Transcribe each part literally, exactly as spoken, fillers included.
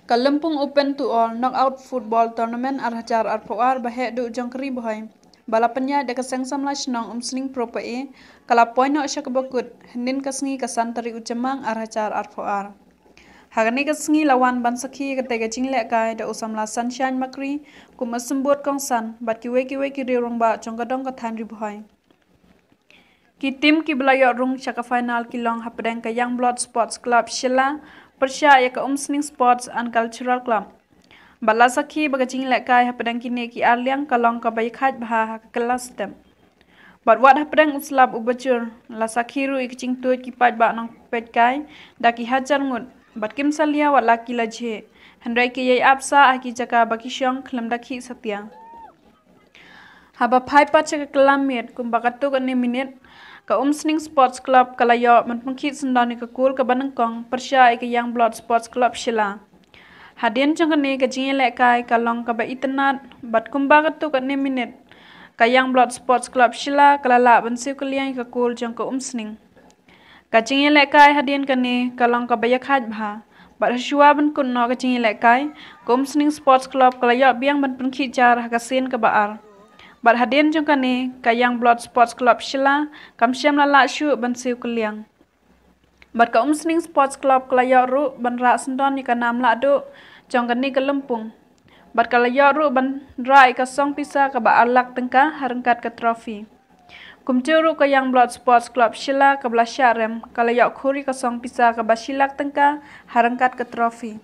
Ka Lympung Open to All Knockout Football Tournament ar hajar arphew ar ba heh duh jong ka Ri Bhoi, ba la pynïaid da ka Seng Samla Shnong Umsning Pro Pa E, ka la poi noh sha kaba kut hynnin ka sngi ka san tarik u Jymmang ar hajar arphew ar. Ha kane ka sngi la wan ban sakhi ïa katei ka jinglehkai da u Samla Sunshine Makri kum u symbud kongsan bad kiwei kiwei ki riew rangbah jong ka dong ka thaiñ Ri Bhoi. Ki tim kiba la ïoh rung sha ka final ki long hapdeng ka Young Blood Sports Club Shella pyrshah ïa ka Umsning Sports and Cultural Club. Bad la sakhi ba ka jinglehkai hapdeng kine ki ar liang ka long kaba ïakhaid bha ha ka kylla step. Bad wat hapdeng u slap uba jur, la sakhi ruh ïa ka jingtuid ki paidbah nongpeitkai da ki hajar ngut, bad kim salia wat la ki la jhieh, hynrei ki ïai ap sah ha ki jaka ba ki shong khlem da khih satia. Haba phai pat sha ka kylla miet kumba katto katne minit, ka Umsning Sports Club ka la ïoh ban pynkhih syndon ïa ka kol kaba nyngkong pyrshah ïa ka Young Blood Sports Club Shella. Hadien jong kane ka jingïalehkai ka long kaba itynnad bad kumba katto katne minit, ka Young Blood Sports Club Shella ka la lah ban siew kylliang ïa ka kol jong ka Umsning. Ka jingïalehkai hadien kane ka long kaba ïakhaid bha. Bad hashwa ban kut noh ka jingïalehkai, ka Umsning Sports Club ka la ïoh biang ban pynkhih jar ha ka sien kaba ar. Bad hadien jong kane, ka Young Blood Sports Club Shella kam shym la lah shuh ban siew kylliang. Bad ka Umsning Sports Club ka la ïoh ruh ban rah syndon ïa ka nam lah duh jong kane ka lympung. Bad ka la ïoh ruh ban rah ïa ka song pisa kaba ar lak tyngka ha ryngkat ka trophy. Kumjuh ruh ka Young Blood Sports Club Shella kaba la shah rem ka la ïoh khur ïa ka song pisa kaba shi lak tyngka ha ryngkat ka trophy.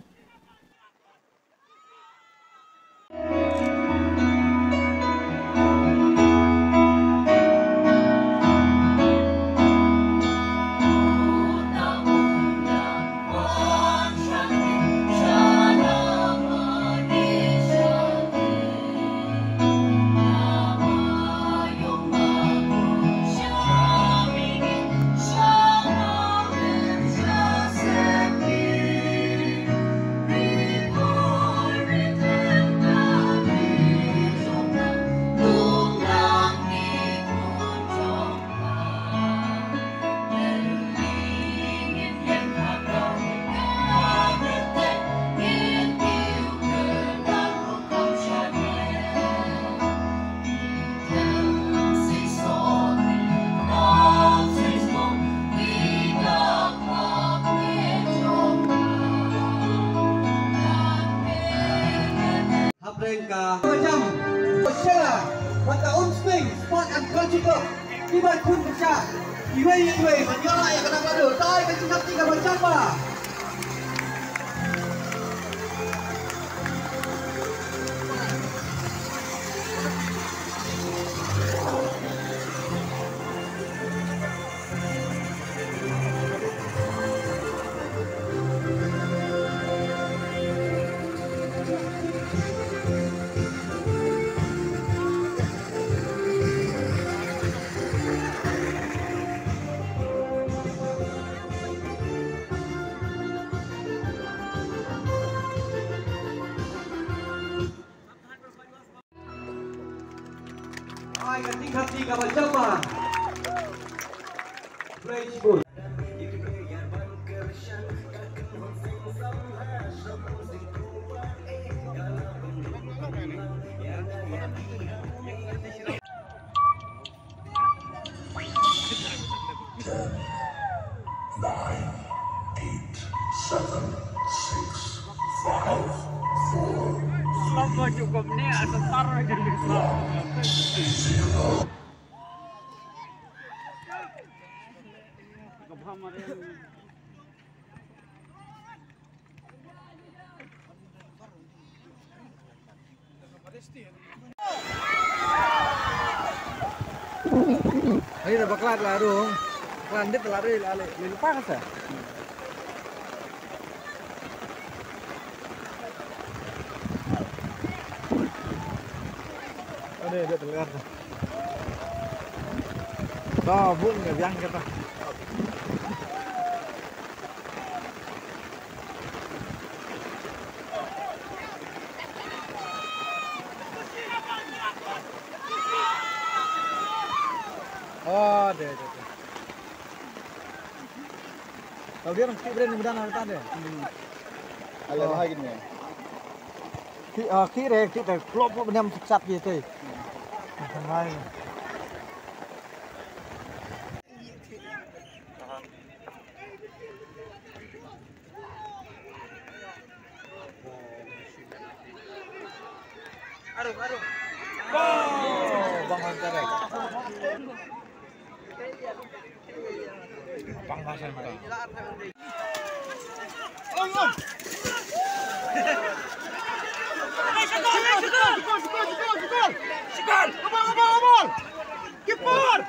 Hapdeng ka jam Shella bad ka Umsning Sport and Culture Club, kiba khun pyrshah iwei ïa iwei ban ïoh ïa ka nam ladu. Dei ka jingkyrmen kaba jam bha. Ai, ka ti, ka ti, ka ba jam bha. Praise God. Ten, nine, eight, seven, six, five, four, three, two, one, zero. Ani da bakla la rung. Bakla ndit la rung la le. Lupa ka sa. Ani da telar. Da bun ka biang kata. Oh, deh, deh, deh. Kau dia orang skip brand ni mudah nak datang deh. Hmm. Alah, oh, lagi ni. Khi, ờ, khi re, khi re, klop, klop, bniam sik sap ye te. Thangai. Aduh, aduh. Oh, bang, bang, bang. Pang pasal betul. Keeper!